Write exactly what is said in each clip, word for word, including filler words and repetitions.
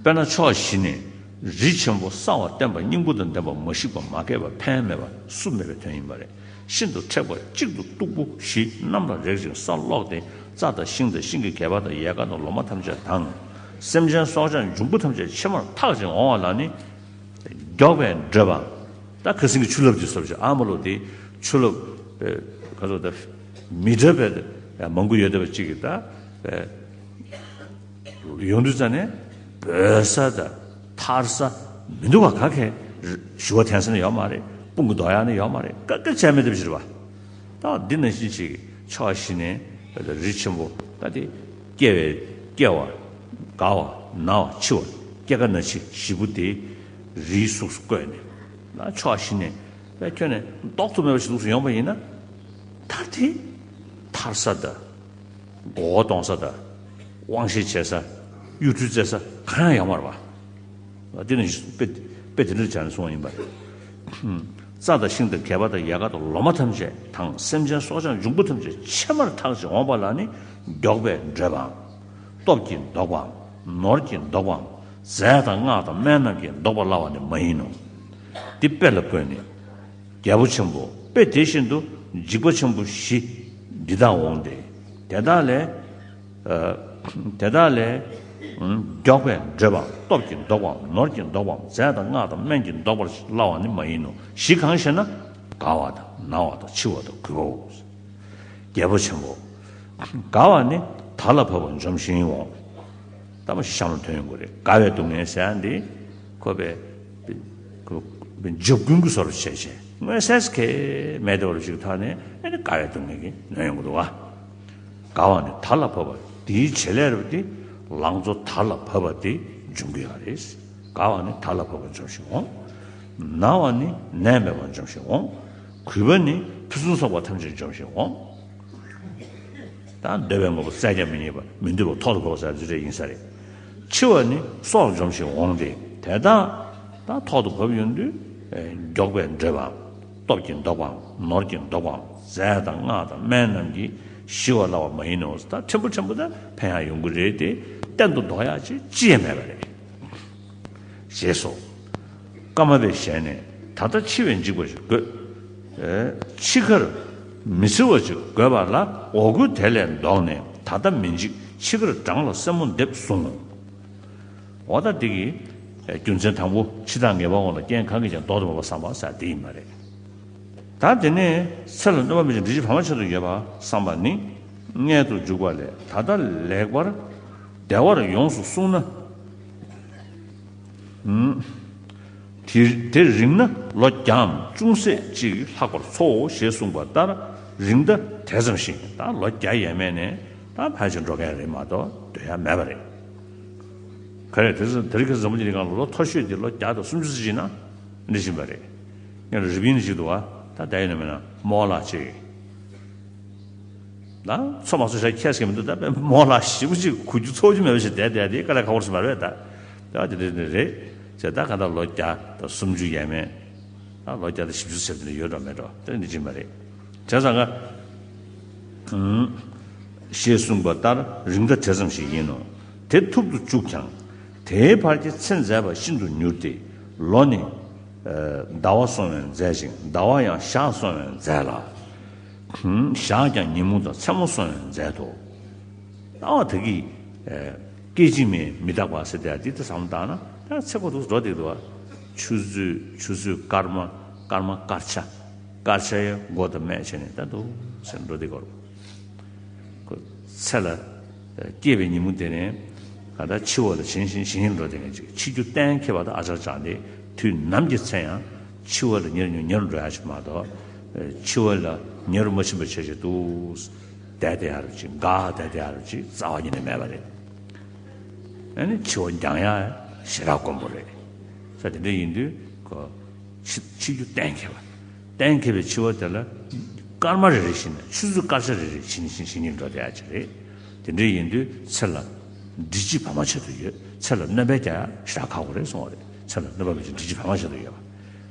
དཔེར་ན་ཕྱོགས་བཞི་ནི་རི་ཆེན་པོ་གསང་བ་བརྟན་པ་སྙིང་པོ་དང་ལྡན་པ་མ་ཞིག་པ་མ་སྐྱེས་པ་ཕན་མེད་པ་སུ་མེད་པའི་དོན་ཡིན་པ་རེད། ཤིན་ཏུ་མཁྲེགས་པ་གཅིག་ཏུ་སྟུག་པོ་བཞི་གནམ་ལ་རེག་ཅིང་སར་རློག་སྟེ་རྩྭ་དང་ཤིང་དང་ཤིང་གི་གད་པ་དང་ཡལ་ག་དང་ལོ་མ་ཐམས་ཅད་དང་། སེམས་ཅན་སྲོག་ཆགས་འབྱུང་པོ་ཐམས་ཅད་ཕྱེ་མར་འཐག་ཅིང་འོང་བ་ལ་ནི། མགྱོགས་པས་འབྲོས་པའམ། ད་ཁ་སང་གི་ཆུ་རླབས་ཀྱི་སོབ་ཅིག་ཨ་མ་ལོ་དེ་ཆུ་རླབས་ག་ཚོད་ད་མི་འདྲ་བའི་མང་པོ་ཡོད་བསྡད་པ་གཅིག་གིས་ད་ཡོང་དུས་ཙ་ནས་འབོལ་ས་དང་ཐར་ས་མི་འདུག་བ། ག་གེ་ཞུ་བ་འཐེན་ས་ནི་ཡོད་མ་རེད། དཔུང་གི་རྡོ་ཡག་ནི་ཡོད་མ་རེད། ཀ་ཀ་བྱས་མེད་བསྡད་པ་ཅིག་རེད་བ། ད་འདི་ནང་བཞིན་ཅིག་ཕྱོགས་བཞི་ནས་རི་ཆེན་པོ་ད་དེ་སྐྱེ་བའི་སྐྱེ་བ་རྒ་བ་ན་བ་འཆི་བ་སྐྱེ་རྒ་ན་འཆི་བཞི་པོ་དེ་རིའི་གཟུགས་སུ་བཀོད་ནས་ད་ཕྱོགས་བཞི་ནས་ད་ཁྱོན་ནས་ལྡོག་ཏུ་མེད་པ་ཞིག་གཟུགས་སུ་ཡོང་པ་ཡིན་ན། ད་དེ་ཐར་ས་དང་མགོ་བོ་གཏོང་ས་དང་དབང་ཤེད་བྱེད་ས་གཡོ་འཕྲུལ་རྩེ་ས་གང་ཡང་ཡོད་མ་རེད་བ། འདི་ནི་དཔེ་དཔེ་དེ་འདྲ་བྱས་ནས་གསུངས་པ་ཡིན་པ་རེད། རྩྭ་དང་ཤིང་དང་གད་པ་དང་ཡལ་ག་དང་ལོ་མ་ཐམས་ཅད་དང་སེམས་ཅན་སྲོག་ཆགས་འབྱུང་པོ་ཐམས་ཅད་ཕྱེ་མར་འཐག་ཅིང་འོངས་པ་ལ་ནི། མགྱོགས་པས་འབྲོས་པའམ། སྟོབས་ཀྱིས་བཟློག་པའམ། ནོར་གྱིས་བཟློག་པའམ། རྫས་དང་སྔགས་དང་སྨན་རྣམས་ཀྱིས་བཟློག་པ་སླ་བ་ནི་མ་ཡིན་ནོ། འདི་དཔེ་ལ་བཀོད་ནས། རྒྱལ་པོ་ཆེན་པོ་དཔེ་དེ་བཞིན་དུ་འཇིགས་པ་ཆེན་པོ་བཞི་འདི་དག་འོང་སྟེ། དེ་དག་ལས། ཨ། དེ་དག་ལས། ཨ། མགྱོགས་པས་འབྲོས་པའམ། སྟོབས་ཀྱིས་བཟློག་པའམ། ནོར་གྱིས་བཟློག་པའམ། རྫས་དང་སྔགས་དང་སྨན་གྱིས་བཟློག་པར་སླ་བ་ནི་མ་ཡིན་ནོ། བཞི་གང་ཞེ་ན། རྒ་བ་དང་ན་བ་དང་འཆི་བ་དང་རྒུད་པའོ། རྒྱལ་པོ་ཆེན་པོ། རྒ་བ་ནི་དར་ལ་བབ་པ་འཇོམས་ཤིང་འོང་། ད་མ་གཞི་གཤམ་ལ་ཐོན་ཡོང་གི་རེད། རྒ་བའི་སྡུག་བསྔལ་ཟེར་ཡ་འདི་ཁོ་པའི་ཁོ་པའི་འཇབ་རྒོལ་གྱི་བཟོ་འདྲ་བྱས་བྱས་མངོན་གསལ་གྱི་མེད་དེ་བ་ཞིག་ཐོག་ནས་ཨ་ནི་རྒ་བའི་སྡུག་བསྔལ་གྱིས་ནོན་ཡོང་གི་འདུག་བ། རྒ་བ་ནི་དར་ལ་བབ་པ་དེའི་བྱེད་ལས་རབ་སྟེ་ལང་ཚོ་དར་ལ་བབ་པ་དེ་འབྱུང་གི་ཡོད་རེད། རྒ་བ་ནི་དར་ལ་བབ་པ་འཇོམས་ཤིང་འོང་། ན་བ་ནི་ནད་མེད་པ་འཇོམས་ཤིང་འོང་། རྒུད་པ་ནི་ཕུན་སུམ་ཚོགས་པ་ཐམས་ཅད་འཇོམས་ཤིང་འོང་། ད་འདོད་པའི་དངོས་པོ་བཙལ་ཀྱང་མི་རྙེད་པ། མི་འདོད་པ་ཐོག་ཏུ་བབས་ཟེར་དེ་འདྲ་ཡིན་ས་རེད། འཆི་བ་ནི་སྲོག་འཇོམས་ཤིང་འོང་སྟེ། དེ་དག་ད་ཐོག་ཏུ་བབས་ཡོང་དུས་མགྱོགས་པས་འབྲོས་པའམ། སྟོབས་ཀྱིས་བཟློག་པའམ། ནོར་གྱིས་བཟློག་པའམ། རྫས་དང་སྔགས་དང་སྨན་རྣམས་ཀྱིས་ཞི་བ་སླ་བ་མ་ཡིན་ནོ། ད་ཕྲན་བུ་ཕྲན་བུ་ད་ཕན་ཡང་ཡོང་གི་རེད་དེ། གཏན་དུ་བཟློག་ཡག་ཅིག་ཅི་ཡང་མེད་པ་རེད། ཞེས་སོ། ཀ་མ་པའི་ཞལ་ནས། ད་ལྟ་འཆི་བས་འཇིགས་པ་ཞིག་དགོས། ཨེ། འཆི་ཁར་མི་འཚེར་བ་ཅིག་དགོས་པ་ལ་འོ་སྐོལ་དེ་ལས་ལྡོག་ནས། ད་ལྟ་མི་འཇིགས་འཆི་ཁར་བྲང་ལ་སེན་མོ་འདེབས་གསུངས། འོ་ད་འདི་གི་རྒྱུ་མཚན་དང་པོ་འཆི་བདག་ངེས་པ་དབང་ལ་རྐྱེན་གང་གིས་ཀྱང་ལྡོག་ཏུ་མེད་པར་བསམ་པ་ཟེར་དེ་ཡིན་པ་རེད། ད་དེ་ནས་ཚེ་ལ་གནོད་པ་མི་བྱེད་འབྲས་ཕྱི་བར་མ་ཆད་དུ་ཡོད་པར་བསམ་པ་ནི་མངལ་དུ་འཇུག་པ་ལས། ད་ལྟ་ལེགས་པར་བདེ་བར་ཡོངས་སུ་བསྲུངས་ན། ཨུམ། དེ་དེ་རིང་ན་ལོ་བརྒྱའམ་ཅུང་ཟད་ཅིག་ལྷག་པར་འཚོའོ་ཞེས་གསུངས་པ་ལྟར་རིང་ད་དེ་ཙམ་ཞིག་ད་ལོ་བརྒྱ་ཡས་མས་ནས་ད་ཕལ་ཆེར་འགྲོ་མཁན་རེད་མ་གཏོགས་སྡོད་ཡ་མེད་པ་རེད། ག་རེ་དེ་ཚོ་དེ་རིང་ཁ་སང་འཛམ་བུ་གླིང་སྒང་ལ་ལོ་མཐོ་ཤོས་དེ་ལོ་བརྒྱ་དང་སུམ་ཅུ་ཙམ་ཞིག་ན་འདི་བཞིན་པ་རེད། ཡང་རི་པིན་ཞིག་འདུག་བ། ད་བསྡད་ཡོད་ན་མེད་ན་རྨོ་ལགས་ཅིག་ད་ཚོ་མ་ཚོ་ཤ་ཁྱད་ཀྱི་མི་འདུག་ད་དཔེ་རྨོ་ལགས་ཞེ་པོ་ཅིག་གོ་རྒྱུ་ཚོར་རྒྱུ་མེད་པ་ཞིག་བསྡད་བསྡད་དེ་དཀའ་ལས་ཁག་པོ་ཞིག་མ་རེད་ད། ད་དེ་འདྲ་རེད། ཅེས་ད་ག་ད་ལོ་བརྒྱ་དང་སུམ་ཅུ་ཡས་མས། ད་ལོ་བརྒྱ་དང་བཞི་བཅུ་ཟེར་དེ་འདྲ་ཡོད་འགྲོ་མེད་འགྲོ་དེ་འདྲ་ཅིག་མ་རེད། བྱས་ཙང་ང་ཞེས་གསུངས་པ་ལྟར་རིང་ད་དེ་ཙམ་ཞིག་ཡིན་ནོ། དེ་ཐུབ་ཏུ་བཅུག་ཀྱང་། དེའི་བར་གྱི་ཚེ་འཛད་པ་ཤིན་ཏུ་མྱུར་ཏེ། ལོ་ནི་ཟླ་བ་སོང་བས་འཛད་ཅིང་ཟླ་བ་ཡང་ཞག་སོང་བས་འཛད་ལ། ཞག་ཀྱང་ཉིན་མོ་དང་མཚན་མོ་སོང་བས་འཛད་དོ། ལྟ་བ་ད་གི་སྐད་ཅིག་མའི་མི་རྟག་པ་ཟེར་དེ་འདི་ད་བསམ་བཏང་ན་ད་ཚེ་འགོ་འདུག་འགྲོ་བསྡད་འདུག་བ། ཆུ་ཚོད་ཆུ་ཚོད་སྐར་མ་སྐར་མ་སྐར་ཆ་སྐར་ཆ་ཡི་མགོ་དང་སྨད་བྱས་ནས་ད་འདུག་ཟེར་འགྲོ་བསྡད་ཀྱི་ཡོད་རེད། ཁོ་ཚེ་ལ་སྐྱེས་པའི་ཉིན་མོ་དེ་ནས་ག་ད་འཆི་བ་ལ་ཞེན་ཞེན་ཞེན་ཞེན་འགྲོ་བསྡད་མཁན་ཅིག་འཆི་རྒྱུ་གཏན་འཁེལ་བ་དང་ཨ་ཅག་ཅག་འདི་དུས་ནམ་གྱི་ཚེ་ཡང་འཆི་བ་ལ་ཉེར་ཉུང་ཉེར་འགྲོ་ཡ་ཅིག་མ་གཏོགས་འཆི་བ་ལ་ཉེར་མ་ཕྱིན་པ་བྱས་ཅིག་འདུག་བསྡད་བསྡད་ཡ་རུ་ཅིག་འགག་བསྡད་བསྡད་ཡ་རུ་ཅིག་རྩ་བ་ཉིད་ནས་མེད་པ་རེད། ཨ་ནི་འཆི་བ་འགྱངས་ཡ་ཞེ་དྲག་དཀོན་པོ་རེད། ས་དེ་འདྲ་ཡིན་དུས་ཁོ་འཆི་འཆི་རྒྱུ་གཏན་འཁེལ་བ། གཏན་འཁེལ་བའི་འཆི་བ་དེ་ལ་སྐར་མ་རེ་རེ་བཞིན་ནས་ཆུ་ཚོད་སྐར་ཆ་རེ་རེ་བཞིན་བཞིན་བཞིན་ཉིན་འགྲོ་བསྡད་ཡ་ཅིག་རེད། དེ་འདྲ་ཡིན་དུས་ཚེ་ལ་འབྲས་ཕྱི་བར་མ་ཆད་དུ་ཡོད། ཚེ་ལ་གནོད་པ་རྒྱག་ཡ་ཞེ་དྲག་ཁག་པོ་རེད་གསུངས་པ་རེད། ཚེ་ལ་གནོད་པ་མི་བྱེད་འབྲས་ཕྱི་བར་མ་ཆད་དུ་ཡོད་པ།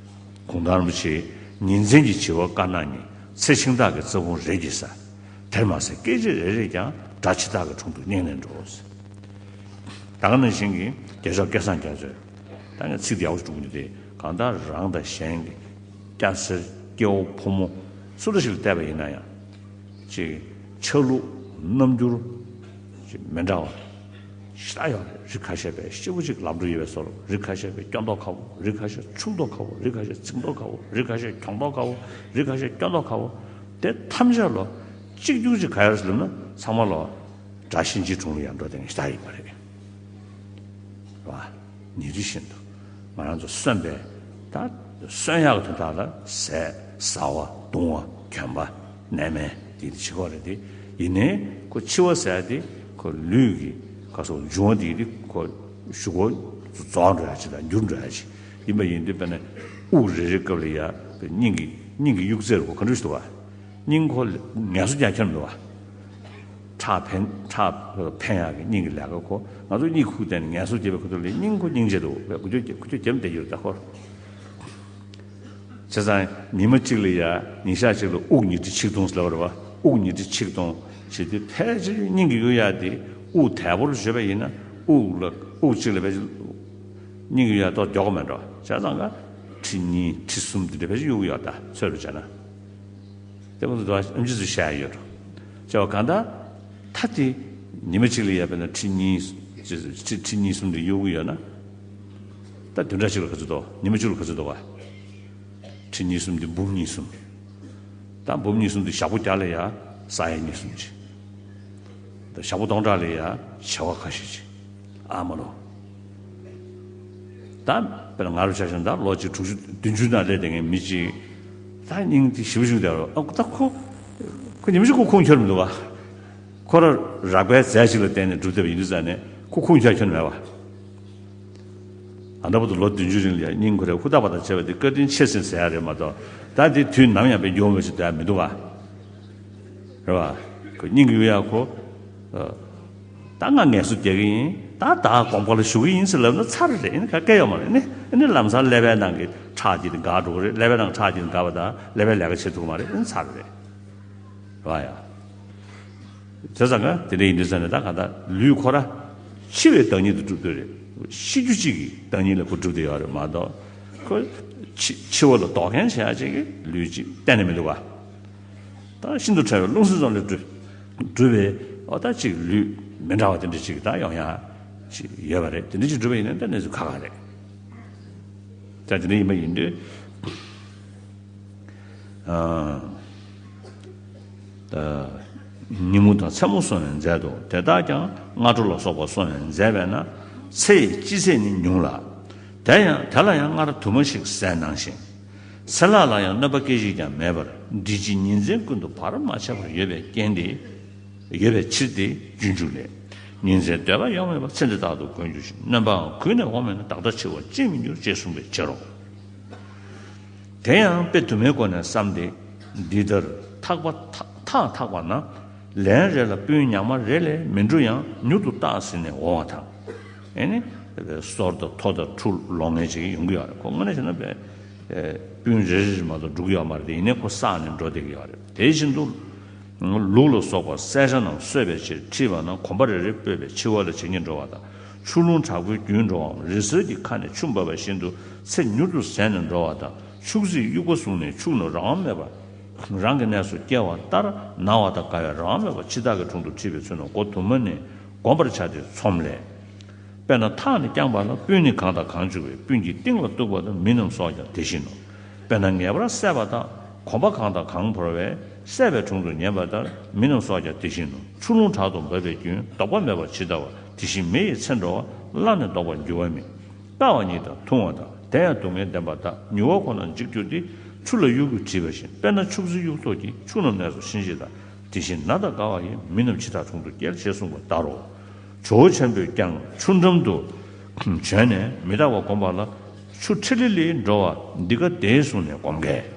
གུང་ཐང་རིན་པོ་ཆེས་ཉིན་མཚན་གྱི་འཆི་བ་དཀར་ནག་གཉིས། ཚེ་ཤིང་སྟག་གི་རྩ་ཕུང་རེད་ཀྱི་ས། དེར་མ་ཟད་སྐད་ཅིག་རེ་རེས་ཀྱང་སྒྲ་འཆི་བདག་གི་དྲུང་དུ་སྙེག་ནས་འགྲོ། ད་ག་ནང་བཞིན་གྱི་ རྒྱལ་མཆོག་སྐལ་བཟང་རྒྱ་མཚོས། ད་ངས་ཚིག་དེ་ཡག་པོ་ཞིག་འགྲོ་གི་འདུག་སྟེ། གང་ལྟར་རང་དང་གཞན་གྱི་སྐྱ་སེར་སྐྱེ་བོ་ཕོ་མོ་སུ་འདྲ་ཞིག་ལ་བལྟས་པ་ཡིན་ན་ཡང་། ཅིག་ཆ་ལུགས་རྣམ་འགྱུར་ཅིག་མི་འདྲ་བ་ཞེ་དྲག་ཡོད་རེད། རིགས་ཁ་ཤས་པས་སྐྱིད་པོ་ཅིག་ལམ་འགྲོ་ཡོད་པའི་བཟོ་འདྲ། རིགས་ཁ་ཤས་པས་སྐྱོ་མདོག་ཁ་པོ། རིགས་ཁ་ཤས་ཕྱུག་མདོག་ཁ་པོ། རིགས་ཁ་ཤས་རྫིག་མདོག་ཁ་པོ། རིགས་ཁ་ཤས་གྱོང་མདོག་ཁ་པོ། རིགས་ཁ་ཤས་སྐྱོ་མདོག་ཁ་པོ། དེ་ཐམས་ཅད་ལོ་གཅིག་གྱུར་ཅིག་ག་ཡོད་རེད་ལབ་ན། ཚང་མ་ལོ་དགྲ་གཤིན་རྗེའི་དྲུང་ལ་ཡར་འགྲོ་བསྡད་མཁན་ཞེ་དྲག་ཡིན་པ་རེད། རེད་བ། ཉིན་རེ་བཞིན་དུ་ང་རང་ཚོ་གསོན་པའི། ད་གསོན་ཡག་གི་དོན་དག་ལ་ཟས་ཟ་བ་བཏུང་བ་གྱོན་པ་གནས་མལ་དེ་བྱེད་དགོས་རེད་དེ། ཡིན་ནའི་ཁོ་འཆི་བ་ཟེར་ཡ་དེ་ཁོ་ལུས་ཀྱི་ག་སོགས་འབྱུང་བ་དེ་དེ་ཁོ་གཞུག་གུ་རྫོགས་འགྲོ་ཡ་ཅིག་དང་འགྱུར་འགྲོ་ཡ་ཅིག་ཡིན་པ་ཡིན་དུས། དཔེར་ན་དབུགས་རེ་རེའི་སྐབས་ལ་ཡ་སྙིང་གི་སྙིང་གི་དབྱུག་རྩེ་རུ་ཁོ་ག་འདྲ་ཞིག་འདུག་བ། སྙིང་ཁོ་ངལ་གསོ་རྒྱག་ཁྱོན་མི་འདུག་བ། ཁྲག་འཕེན་ཁྲག་འཕེན་ཡག་གི་སྙིང་གི་ལས་ཀ་ཁོ། ང་ཚོ་སྙིང་ཁུག་བསྡད་ནས་ངལ་གསོ་བྱེད་པའི་ཁ་ཐུག་ལ་སྙིང་ཁོ་སྙིང་རྗེ་འདུག་བས། ཁུ་ཆུ་ཁུ་ཆུ་རྒྱབ་བསྡད་ཡོད་ད་ཁོ། བྱས་ཙང་ཉི་མ་གཅིག་ལ་ཡ་ཉིན་ཞག་གཅིག་ལ་དབུགས་ཉི་ཁྲི་ཆིག་སྟོང་ཟེར་བ་རེད་བ། དབུགས་ཉི་ཁྲི་ཆིག་སྟོང་བྱེད་དུས། ཕལ་ཆེར་སྙིང་གི་གཡུག་ཡག་དེ་དབུགས་དལ་པོར་བཟོས་པ་ཡིན་ན། དབུགས་ལ་དབུགས་གཅིག་ལ་ཕལ་ཆེར་སྙིང་གི་གཡུག་ཡག་ཏོག་མགྱོགས་པོ་མེད་འགྲོ། བྱས་ཙང་ཀ་ཁྲི་གཉིས་ཁྲི་གསུམ་དེ་འདྲ་ཕལ་ཆེར་གཡུག་གི་ཡོད་ད། ཚོད་རུ་བྱས་ན། དེ་མ་ཚོ་ཨེམ་ཆི་ཚོས་བཤད་ཡོད་འགྲོ། བྱས་པ་གང་ལྟར་ད་དེ་ཉི་མ་གཅིག་ལ་ཡ་དཔེར་ན་ཁྲི་གཉིས་ཁྲི་ཁྲི་གཉིས་གསུམ་དེ་གཡུག་གི་ཡོད་ན། ད་བདུན་ཕྲག་གཅིག་ལ་ག་ཚོད་འདུག་ཉི་མ་གཅིག་ལ་ག་ཚོད་འདུག་བ། ཁྲི་གཉིས་གསུམ་དེ་འབུམ་གཉིས་གསུམ། ད་འབུམ་གཉིས་གསུམ་དེ་ཞག་པོ་བརྒྱ་ལ་ཡ་ས་ཡ་གཉིས་གསུམ་ཅིག་ད་ཞག་པོ་སྟོང་ཕྲག་ལ་ཡ་བྱེ་བ་ཁ་ཤས་ཅིག་ཨ་མ་ལོ། ད་དཔེར་ན་ང་རུ་ཆ་བཞག་ན་ད་ལོ་གཅིག་དྲུག་ཅུ་བདུན་ཅུ་ནང་སླེབས་བསྡད་མཁན་མི་གཅིག་ད་སྙིང་དེ་ཞེ་པོ་ཞིག་བསྡད་རོགས། ཨ་ད་ཁོ་ཁོ་ཉི་མ་ཞིག་ཁོ་ཁུངས་འཁྱོལ་མི་འདུག་བ། ཁོ་ར་རགས་པའི་རྫས་ཤིག་ལ་བརྟེན་ནས་སྒྲུབ་བསྡད་པ་ཡིན་དུས་ཙང་ནས་ཁོ་ཁུངས་འཁྱོལ་ཁྱོན་མེད་བ། ཨ་ད་བར་དུ་ལོ་བདུན་ཅུ་རིང་ལ་ཡང་སྙིང་ཁོ་རའི་ཧུར་ཐག་པ་དང་བཅས་པ་དེ་བཀའ་དྲིན་ཆེ་ཟེར་ཟེར་ཡ་རེད་མ་གཏོགས། ད་དེ་དུས་ནམ་ཡང་དཔེ་འགྱུར་བ་མེད་ཅིག་བསྡད་ཡ་མི་འདུག་བ། རེད་བ། ཁོ་སྙིང་གི་གཡུག་ཡག་ཁོ། ཨ། ད་ང་ངལ་གསོ་རྒྱག་གི་ཡིན། ད་ད་དགོངས་པ་ལ་ཞུགས་ཀྱི་ཡིན་ཟེར་ལབ་ན་ཚར་རེད། ཨ་ནི་ག་གེ་ཡོད་མ་རེད། ཨ་ནི་ཨ་ནི་ལམ་སང་ཀླད་པའི་ནང་གི་ཁྲག་ཅིག་དེ་འགག་འགྲོ་གི་རེད། ཀླད་པའི་ནང་ཁྲག་ཅིག་དེ་འགག་པ་དང་ཀླད་པའི་ལས་ཀ་བྱེད་ཐུབ་ཀྱི་མ་རེད། ཨ་ནི་ཚར་རེད། རེད་བ་ཡ། བྱས་ཙང་ཀ་དེ་འདྲ་ཡིན་དུས་ཙང་ནས་ད་ག་ད་ལུས་ཁོ་ར་འཆི་བའི་བདག་ཉིད་དུ་གྲུབ་འདོད་རེད། ཤི་རྒྱུ་གཅིག་གི་བདག་ཉིད་ལ་ཁོ་གྲུབ་བསྡད་ཡོད་རེད་མ་གཏོགས། ཁོ་འཆི་འཆི་བ་ལ་དོགས་མཁན་བྱེད་ཡ་ཅིག་གི་ལུས་ཅིག་གཏན་ནས་མི་འདུག་བ། ད་ཤིན་ཏུ་ཕྲ་བའི་རླུང་སེམས་ཙམ་ལས་གྲུབ་གྲུབ་པའི་འོ་ད་ཅིག་ལུས་མི་འདྲ་བ་དེ་འདྲ་ཅིག་ད་ཡོང་ཡ་ཅིག་ཡོད་པ་རེད། དེ་འདྲ་ཅིག་གྲུབ་པ་ཡིན་ན་ད་གནས་ཚུལ་ཁག་ཁག་རེད། ད་དེ་འདྲ་ཡིན་པ་ཡིན་དུས། ཨ། ད་ཉིན་མོ་དང་མཚན་མོ་སོང་བའི་མཛད་དོ། དེ་དག་ཀྱང་སྔ་དྲོ་ལ་སོགས་པ་སོང་བའི་མཛད་པས་ན། ཚེ་ཡི་སྤྱི་ཚེས་ནི་ཉུང་ལ། དེ་ཡང་དེ་ལ་ཡང་སྔར་དུ་མ་ཞིག་གསལ་སྣང་ཞིང་། ཚེ་ལྷག་ལ་ཡང་གནོད་པ་སྐད་ཅིག་ཀྱང་མེད་པར་འདི་ཕྱི་ཉིན་མཚན་ཀུན་ཏུ་བར་མ་ཆད་པར་ཡོད་པའི་རྐྱེན་ཏེ། ཡོད་པའི་ཕྱིར་ཏེ་སྤྱོད་འཇུག་ལས། ཉིན་མཚན་སྡོད་པ་ཡང་མེད་པར་ཚེ་འདི་རྟག་ཏུ་གོན་འགྱུར་ཞིང་། གནོད་པའང་གུད་ནས་འོང་མེད་ན། བདག་ལྟ་འཆི་བ་ཅིས་མི་འགྱུར། ཅེས་གསུངས་པའི་ཕྱིར་རོ། དེ་ཡང་དཔེ་དུ་མའི་སྒོ་ནས་བསམ་སྟེ། འདི་ལྟར་ཐག་པ་ཐག་ཐག་ཐག་པ་ན། ལན་རེ་ལ་སྤུན་ཉག་མ་རེ་ལས་མི་འགྲོ་ཡང་མྱུར་དུ་རྟག་ཟིན་ནས་འོང་བ་དང་། ཨེ་ནི། སོར་དང་ཐོ་དང་ཁྲུ་ལོང་མཁན་ཅིག་ཡོང་གི་ཡོད་རེད། ཁོ་དངོས་གནས་བྱས་ན་དཔེ། སྤུན་རེ་རེ་མ་གཏོགས་འགྲོ་གི་ཡོད་མ་རེད་དེ། ཡིན་ནའི་ཁོ་བསགས་ནས་འགྲོ་བསྡད་ཀྱི་ཡོད་རེད། དེ་བཞིན་དུ། ལུག་ལ་སོགས་པ་བསད་བྱ་རྣམས་གསོད་པའི་ཕྱིར་ཁྲིད་པ་ན། གོམ་པ་རེ་རེ་སྤོས་པས་འཆི་བ་ལ་བྱེད་ཉིད་འགྲོ་བ་དང་། ཆུ་ཀླུང་དྲག་པོས་རྒྱུན་འགྲོ་བའམ་རི་གསེར་གྱི་ཁ་ནས་ཆུ་འབབ་པ་བཞིན་དུ་ཚེ་མྱུར་དུ་ཟད་ནས་འགྲོ་བ་དང་། ཕྱུགས་རྫིས་དབྱུག་པ་བཟུང་ནས་ཕྱུགས་རྣམས་རང་དབང་མེད་པར་རང་གི་གནས་སུ་སྐྱེ་བ་ལྟར། ན་བ་དང་རྒ་བས་རང་དབང་མེད་པར་འཆི་བདག་གི་དྲུང་དུ་ཁྲིད་པའི་ཚུལ་རྣམས་སྒོ་དུ་མ་ནས་བསྒོམ་པར་བྱ་སྟེ་ཚོམས་ལས། དཔེར་ན་ཐག་ནི་བརྐྱངས་པ་ལ་སྤུན་ནི་གང་དང་གང་འཇུག་པས་སྤུན་གྱི་རྟིང་ལ་གཏུགས་པ་དང་མི་རྣམས་སོགས་ཀྱང་དེ་བཞིན་ནོ། དཔེར་ན་ངེས་པར་བསད་པ་དང་གོམ་པ་གང་དང་གང་བོར་བས་བསད་པའི་དྲུང་དུ་ཉེ་བ་ལྟར་མི་རྣམས་སོགས་ཀྱང་དེ་བཞིན་ནོ། ཆུ་ཀླུང་དྲག་ཏུ་འབབ་པའི་རྒྱུན་ལྡོག་པ་མེད་པར་ཇི་ལྟ་བ་དེ་བཞིན་མེ་ཡི་ཚེ་འགྲོ་བ་སླར་ནི་ལྡོག་པར་འགྱུར་བ་མིན། ལྟ་བ་ཉིད་དང་མཐུན་པ་དང་དེ་ཡང་སྡུག་བསྔལ་བདེན་པ་དག་མྱུར་བ་ཁོ་ནར་འཇིག་གྱུར་ཏེ་ཆུ་ལ་དབྱུག་གུས་བྲིས་པ་བཞིན། དཔེར་ན་ཕྱུགས་རྫི་དབྱུག་ཐོགས་ཀྱིས་ཕྱུགས་རྣམས་གནས་སུ་ཕྱིན་ཅི་ལྟར་དེ་བཞིན་ན་དང་རྒ་བ་ཡིས་མི་རྣམས་འཆི་བདག་དྲུང་དུ་སྐྱེལ་ཞེས་གསུངས་པ་ལྟར་རོ། ཇོ་བོ་ཆེན་པོས་ཀྱང་ཆུ་འགྲམ་དུ་བྱོན་ནས་མི་རྟག་པ་བསྒོམ་པ་ལ་ཆུ་ཁྲི་ལི་ལི་འགྲོ་བ་འདི་ཀ་དེས་བཟུང་ནས་བསྒོམ་གས།